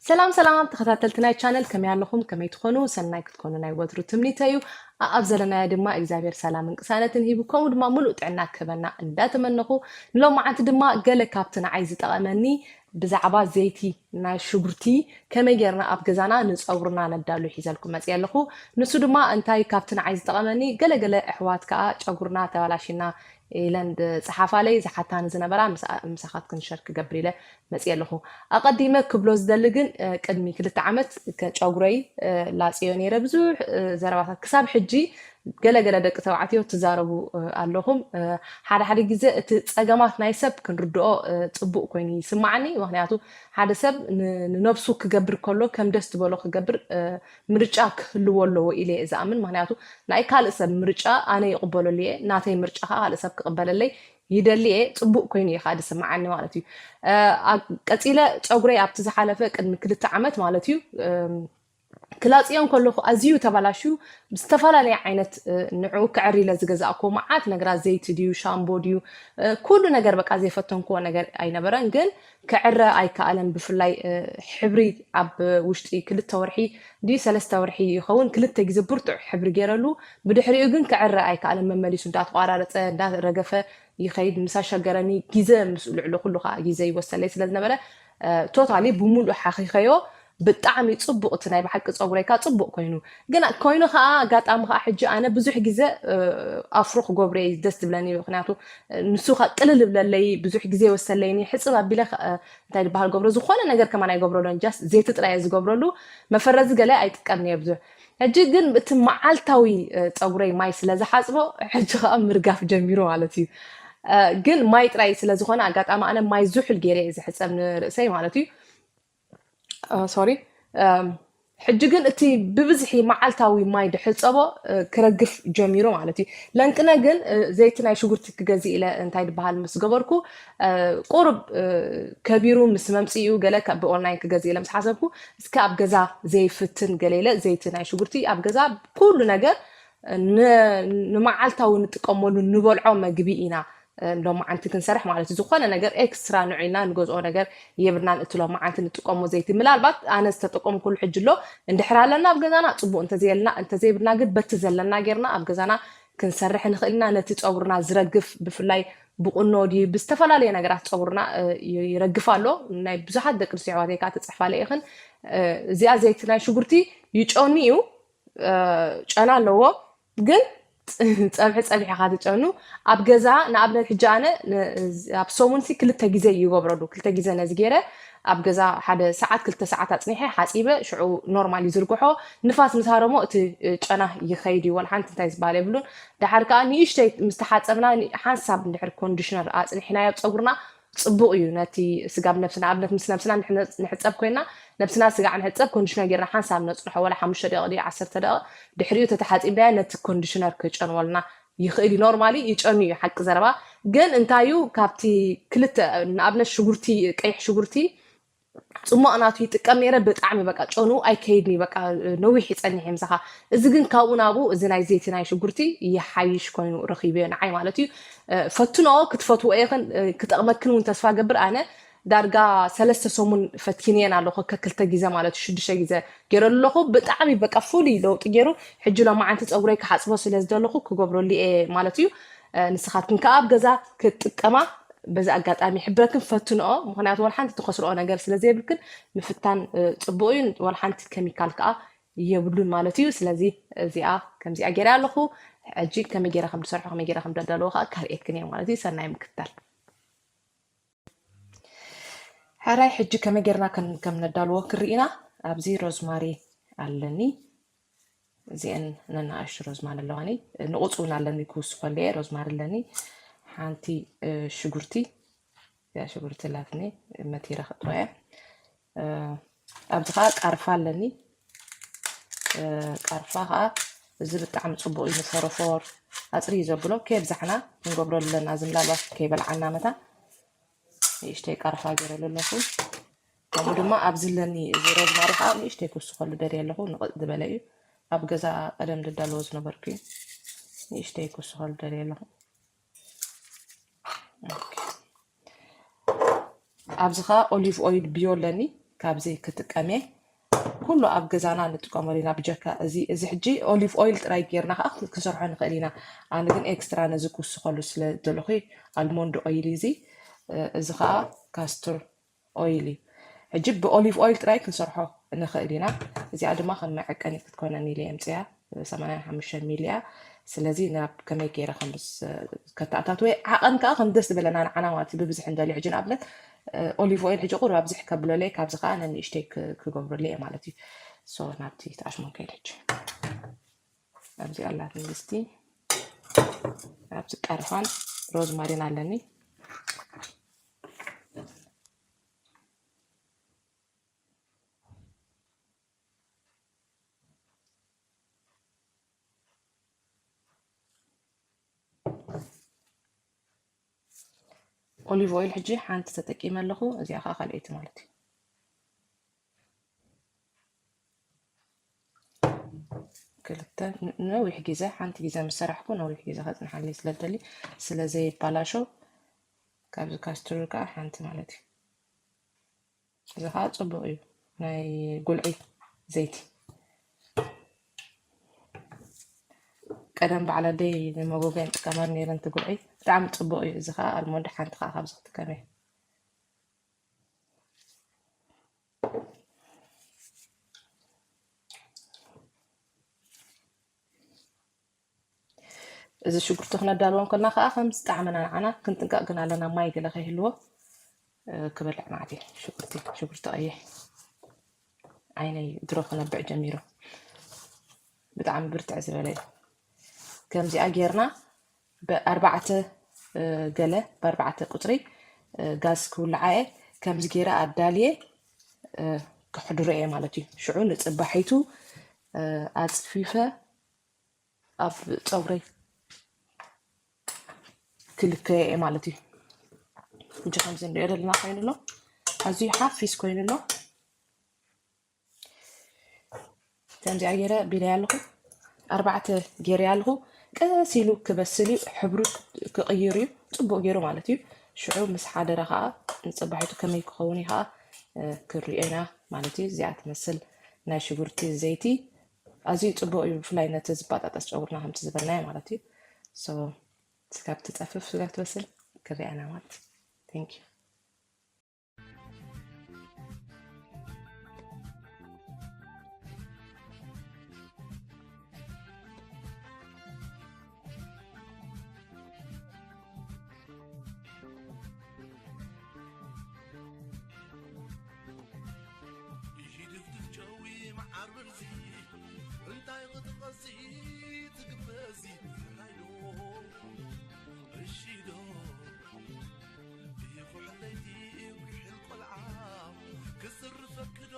ሰላም ሰላም ተኸታተልቲ ናይ ቻነል፣ ከመይ ኣለኹም? ከመይ ትኾኑ? ሰናይ ክትኮኑ ናይ ወትሩ ትምኒተይ እዩ። ኣኣብ ዘለናዮ ድማ እግዚኣብሔር ሰላምን ቅሳነትን ሂቡ፣ ከምኡ ድማ ምሉእ ጥዕና ክህበና እንዳተመነኹ፣ ንሎማዓንቲ ድማ ገለ ካብቲ ንዓይ ዝጠቐመኒ ብዛዕባ ዘይቲ ናይ ሽጉርቲ ከመይ ጌርና ኣብ ገዛና ንጸጉርና ነዳሉ ሒዘልኩም መጽየ ኣለኹ። ንሱ ድማ እንታይ ካብቲ ንዓይ ዝጠቐመኒ፣ ገለ ገለ ኣሕዋት ከኣ ጨጉርና ተባላሽና ኢለን ዝጸሓፋለይ ዝሓታኒ ዝነበራ ምሳኻትክን ሸር ክገብር ኢለ መጽየ ኣለኹ። ኣቐዲመ ክብሎ ዝደሊ ግን ቅድሚ ክልተ ዓመት ጨጉረይ ላጽዮ ነይረ። ብዙሕ ዘረባታት ክሳብ ሕጂ ገለ ገለ ደቂ ተባዕትዮ ትዛረቡ ኣለኹም። ሓደ ሓደ ግዜ እቲ ጸገማት ናይ ሰብ ክንርድኦ ጽቡቕ ኮይኑ ይስማዓኒ። ምክንያቱ ሓደ ሰብ ንነብሱ ክገብር ከሎ ከም ደስ ዝበሎ ክገብር ምርጫ ክህልዎ ኣለዎ ኢለ እየ ዝኣምን። ምክንያቱ ናይ ካልእ ሰብ ምርጫ ኣነ ይቕበለሉ እየ፣ ናተይ ምርጫ ከዓ ካልእ ሰብ ክቕበለለይ ይደሊ እየ። ጽቡቕ ኮይኑ እዩ ከዓ ዝስምዓኒ ማለት እዩ። ቀጺለ ጨጉረይ ኣብቲ ዝሓለፈ ቅድሚ ክልተ ዓመት ማለት እዩ ክላጽዮ ከለኹ ኣዝዩ ተባላሽዩ ብዝተፈላለየ ዓይነት ንዕኡ ክዕር ኢለ ዝገዛእኩ መዓት ነገራት ዘይቲ ድዩ ሻምቦ ድዩ ኩሉ ነገር በቃ ዘይፈተንክዎ ነገር ኣይነበረን። ግን ክዕረ ኣይከኣለን። ብፍላይ ሕብሪ ኣብ ውሽጢ ክልተ ወርሒ ድዩ ሰለስተ ወርሒ ይኸውን ክልተ ግዜ ብርቱዕ ሕብሪ ገይረሉ። ብድሕሪኡ ግን ክዕረ ኣይከኣለን። መመሊሱ እንዳተቋራረፀ እንዳረገፈ ይኸይድ። ምሳ ሸገረኒ ግዜ ምስ ልዕሉ ኩሉ ከዓ ግዜ ይወሰለይ ስለ ዝነበረ ቶታሊ ብምሉእ ሓኺኸዮ። ብጣዕሚ ፅቡቕ እቲ ናይ ብሓቂ ፀጉረይካ ፅቡቕ ኮይኑ ግን ኮይኑ ከዓ ኣጋጣሚ ከዓ ሕጂ ኣነ ብዙሕ ግዜ ኣፍሮ ክገብሮ እዩ ደስ ዝብለኒ። ምክንያቱ ንሱ ከዓ ቅልል ይብለለይ ብዙሕ ግዜ ይወሰለይኒ ሕፅብ ኣቢለ እንታይ ዝበሃል ገብሮ ዝኾነ ነገር ከማን ኣይገብረሉን። ጃስት ዘይቲ ጥራይ እየ ዝገብረሉ። መፈረዚ ገለ ኣይጥቀምን እየ ብዙሕ። ሕጂ ግን እቲ መዓልታዊ ፀጉረይ ማይ ስለ ዝሓፅቦ ሕጂ ከዓ ምርጋፍ ጀሚሩ ማለት እዩ። ግን ማይ ጥራይ ስለ ዝኾነ ኣጋጣሚ ኣነ ማይ ዝሑል ገይረ እየ ዝሕፀብ ንርእሰይ ማለት እዩ። ሶሪ ሕጂ ግን እቲ ብብዝሒ መዓልታዊ ማይ ድሕፀቦ ክረግፍ ጀሚሩ ማለት እዩ። ለንቅነ ግን ዘይቲ ናይ ሽጉርቲ ክገዝእ ኢለ እንታይ ድበሃል ምስ ገበርኩ ቁርብ ከቢሩ ምስ መምፅኡ ገለ ብኦንላይን ክገዝእ ኢለ ምስ ሓሰብኩ እስከ ኣብ ገዛ ዘይፍትን ገለ ኢለ ዘይቲ ናይ ሽጉርቲ ኣብ ገዛ ኩሉ ነገር ንመዓልታዊ ንጥቀመሉ ንበልዖ መግቢ ኢና ሎማዓንቲ ክንሰርሕ ማለት እዩ። ዝኾነ ነገር ኤክስትራ ንዑ ኢልና ንገዝኦ ነገር የብልናን። እቲ ሎማዓንቲ ንጥቀሞ ዘይቲ ምናልባት ኣነ ዝተጠቀምኩሉ ሕጂ ኣሎ እንድሕር ኣለና ኣብ ገዛና ፅቡቅ እንተዘየልና እንተዘይብልና ግን በቲ ዘለና ጌርና ኣብ ገዛና ክንሰርሕ ንኽእል ኢና። ነቲ ፀጉርና ዝረግፍ ብፍላይ ብቁኖ ድዩ ብዝተፈላለየ ነገራት ፀጉርና ይረግፍ ኣሎ። ናይ ብዙሓት ደቂ ኣንስትዮ ኣሕዋተይ ከዓ ትፅሕፋለ ኢኽን። እዚኣ ዘይቲ ናይ ሽጉርቲ ይጨኑ እዩ ጨና ኣለዎ ግን ፀብሒ ፀብሒ ኢኻ ትጨኑ ኣብ ገዛ። ንኣብነት ሕጂ ኣነ ኣብ ሰሙንሲ ክልተ ግዜ ይገብረሉ ክልተ ግዜ ነዚ ገይረ ኣብ ገዛ ሓደ ሰዓት ክልተ ሰዓት ኣፅኒሐ ሓፂበ ሽዑ ኖርማል ይዝርግሖ። ንፋስ ምስ ሃረሞ እቲ ጨና ይኸይድ እዩ ወላ ሓንቲ እንታይ ዝበሃል የብሉን። ድሓር ከዓ ንእሽተይ ምስ ተሓፀብና ሓንሳብ እንድሕር ኮንዲሽነር ኣፅኒሕናዮ ኣብ ፀጉርና ፅቡቕ እዩ ነቲ ስጋብ ነብስና ኣብነት ምስ ነብስና ንሕፀብ ኮይና ነብስና ስጋዕ ንሕፀብ ኮንዲሽነር ጌርና ሓንሳብ ነፅንሖ ወላ ሓሙሽተ ደቂ ድዩ ዓሰርተ ደቂ ድሕሪኡ ተተሓፂብናዮ ነቲ ኮንዲሽነር ክጨንወልና ይኽእል እዩ። ኖርማሊ ይጨኑ እዩ ሓቂ ዘረባ ግን እንታይ እዩ ካብቲ ክልተ ንኣብነት ሽጉርቲ ቀይሕ ሽጉርቲ ፅሞቕ ናቱ ይጥቀም ነይረ ብጣዕሚ በቃ ጨኑ ኣይከይድኒ በቃ ነዊሕ ይፀኒሕ ምሳኻ። እዚ ግን ካብኡ ናብኡ እዚ ናይ ዘይቲ ናይ ሽጉርቲ ይሓይሽ ኮይኑ ረኺብዮ ንዓይ ማለት እዩ። ፈትኖ ክትፈትዎ ኢኽን ክጠቕመክን እውን ተስፋ ገብር ኣነ ዳርጋ ሰለስተ ሰሙን ፈቲንየን ኣለኹ ከክልተ ግዜ ማለት ሽዱሽተ ግዜ ገይረ ኣለኹ ብጣዕሚ በቃ ፍሉይ ለውጢ ገይሩ። ሕጂ ሎማዓንቲ ፀጉረይ ክሓፅቦ ስለ ዝደለኹ ክገብረሉ እየ ማለት እዩ። ንስኻትክን ከዓ ኣብ ገዛ ክትጥቀማ በዚ ኣጋጣሚ ሕብረክን ፈትንኦ ምክንያቱ ወላ ሓንቲ ትኸስርኦ ነገር ስለ ዘይብልክን ምፍታን ፅቡቅ እዩ። ወላ ሓንቲ ከሚካል ከዓ የብሉን ማለት እዩ። ስለዚ እዚኣ ከምዚኣ ገይረ ኣለኹ። ሕጂ ከመይ ገይረ ከም ዝሰርሖ ከመይ ገይረ ከም ደዳለዎ ከዓ ካርእየክን እየ ማለት እዩ። ሰናይ ምክትታል። ሕራይ ሕጂ ከመይ ጌርና ከም ነዳልዎ ክርኢና። ኣብዚ ሮዝማሪ ኣለኒ። እዚአን ነናኣሽ ሮዝማሪ ኣለዋኒ። ንቑፅ እውን ኣለኒ ክውስኸሉ እየ። ሮዝማሪ ኣለኒ። ሓንቲ ሽጉርቲ እዚኣ ሽጉርቲ ላትኒ መቲረ ክጥወያ። ኣብዚ ከዓ ቃርፋ ኣለኒ። ቃርፋ ከዓ እዚ ብጣዕሚ ፅቡቅ እዩ ንፎሮፎር ኣፅሪ እዩ ዘብሎ። ከየብዛሕና ክንገብሮ ኣለና እዚ ምናልባት ከይበልዓና መታ ንእሽተይ ቃርፋ ገይረሉ ኣለኹ። ከምኡ ድማ ኣብዚ ኣለኒ እዚ ሮዝማሪ ከዓ ንእሽተይ ክውስኸሉ ደልየ ኣለኹ። ንቕፅ ዝበለ እዩ ኣብ ገዛ ቀደም ዝዳለዎ ዝነበርኩ እዩ። ንእሽተይ ክውስኸሉ ደልየ ኣለኹ። ኣብዚ ከዓ ኦሊቭ ኦይል ብዮ ኣለኒ። ካብዚ ክጥቀም እየ። ኩሉ ኣብ ገዛና ንጥቀመሉ ኢና። ብጀካ እዚ እዚ ሕጂ ኦሊቭ ኦይል ጥራይ ጌርና ከዓ ክንሰርሖ ንኽእል ኢና። ኣነ ግን ኤክስትራ ነዚ ክውስኸሉ ስለ ዘለኹ ኣልሞንድ ኦይል እዚ እዚ ከዓ ካስተር ኦይል እዩ። ሕጂ ብኦሊቭ ኦይል ጥራይ ክንሰርሖ ንኽእል ኢና። እዚኣ ድማ ከም መዐቀኒ ክትኮነኒ ኢለ የምፅያ። ሰማንያን ሓሙሽተን ሚሊ እያ። ስለዚ ናብ ከመይ ገይረ ከም ከተኣታትወ ዓቐን ከዓ ከም ደስ ዝበለና ንዓና ማለት እዩ። ብብዝሒ እንደልዮ ሕጂ ንኣብነት ኦሊቭ ኦይል ሕጂ ቁሩብ ኣብዝሕ ከብለለይ ካብዚ ከዓ ነንእሽተይ ክ- ክገብረሉ እየ ማለት እዩ። ሶ ናብቲ ተኣሽሞን ከይድ ሕጂ ኣብዚ ኣላት ንግስቲ ኣብዚ ቀርፋን ሮዝማሪን ኣለኒ። ኦሊቭ ኦይል ሕጂ ሓንቲ ተጠቂመ ኣለኹ። እዚኣ ከዓ ካልኣይቲ ማለት እዩ። ክልተ ን- ነዊሕ ግዜ ሓንቲ ግዜ ምስ ሰራሕኩ ነዊሕ ግዜ ከፅንሓለይ ስለ ደሊ ስለ ዘይባላሾ ካብዚ ካስትር ከዓ ሓንቲ ማለት እዩ። እዚ ከዓ ፅቡቅ እዩ ናይ ጉልዒ ዘይቲ። ቀደም በዓል ኣደይ ንመጎገ ንጥቀመሉ ነይረን እቲ ጉልዒ ብጣዕሚ ፅቡቅ እዩ። እዚ ከዓ ኣልሞንድ ሓንቲ ከዓ ካብዚ ክጥቀም እየ። እዚ ሽጉርቲ ክነዳልዎ እንከልና ከዓ ከም ዝጣዕመና ንዓና ክንጥንቀቅ ግን ኣለና። ማይ ገለ ከይህልዎ እ፣ ክበልዕ ማለት እዩ። ሽጉርቲ ሽጉርቲ ቀይሕ ዓይነይ ድሮ ክነብዕ ጀሚሩ ብጣዕሚ ብርትዕ ዝበለ እዩ። ከምዚኣ ጌርና ብኣርባዕተ እ፣ ገለ ብኣርባዕተ ቁፅሪ እ፣ ጋዝ ክውልዓ እየ። ከምዚ ገይረ ኣዳልየ እ፣ ከሕድሮ እየ ማለት እዩ። ሽዑ ንፅባሒቱ እ፣ ኣፅፊፈ ኣብ ፀጉረይ ክልከየ እየ ማለት እዩ። ሕጂ ከምዚ ንሪኦ ዘለና ኮይኑ ኣሎ፣ ኣዝዩ ሓፊስ ኮይኑ ኣሎ። ከምዚኣ ገይረ ቢለያ ኣለኹ፣ ኣርባዕተ ገይረያ ኣለኹ። ቀስ ኢሉ ክበስል እዩ፣ ሕብሩ ክቕይር እዩ፣ ፅቡቅ ገይሩ ማለት እዩ። ሽዑ ምስ ሓደረ ከዓ ንፅባሒቱ ከመይ ክኸውን እዩ ከዓ እ፣ ክንሪኦ ኢና ማለት እዩ። እዚኣ ትመስል ናይ ሽጉርቲ ዘይቲ ኣዝዩ ፅቡቅ እዩ፣ ብፍላይ ነቲ ዝባጣጠስ ጨጉርና ከምቲ ዝበልናዮ ማለት እዩ። ሶ ስጋብ ትፀፍፍ ስጋብ ትበስል ክሪኣና ማለት እዩ። Thank you። ይድፍድፍ ጨዊ መዓር ብርዚ እንታይ ክትቐሲ ትግበዚ ራይዶ እሺዶ ይኹሕለይቲ ጉሕል ቆልዓ ክስርፈክዶ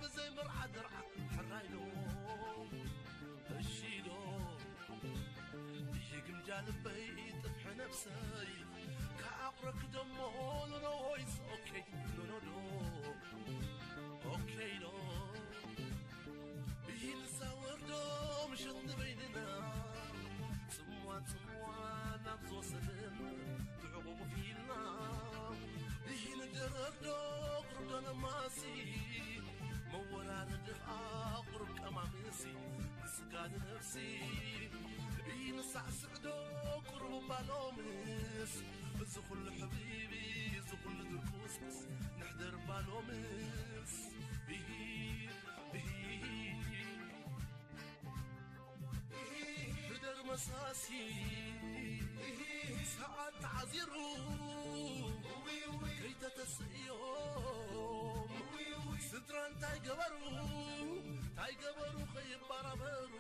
ብዘይ መርዓ ደርዓ ሕራይዶ እሺዶ ይግምጃ ልበይ ጥፍሒ ነብሰይ ከኣቑረክ ደሞ ኖኖ ወይስ ኦኬ ኖኖዶ ኦኬ ዶ ይንሳ ወርዶ ምሸት ንበይንና ጽምዋ ጽምዋ ናብ ዝወሰደን ትዕቑቑፍ ኢልና ይንደረግ ዶ ቁርዶ ነማሲ መወራረዲ ኸኣ ቁሩብ ቀማምሲ ንስጋ ንነፍሲ ይንሳዕስዕ ዶ ቁሩብ ባሎምስ እዚ ኩሉ ሕብይብይ እዚ ኩሉ ድርቁስቁስ ንሕደር ባሎምስ እሂ እሂ ሕደር መሳሲ ሰዓት ተዓዚሩ ከይተተስእዮም ስድራ እንታይ ገበሩ እንታይ ገበሩ ከይበራበሩ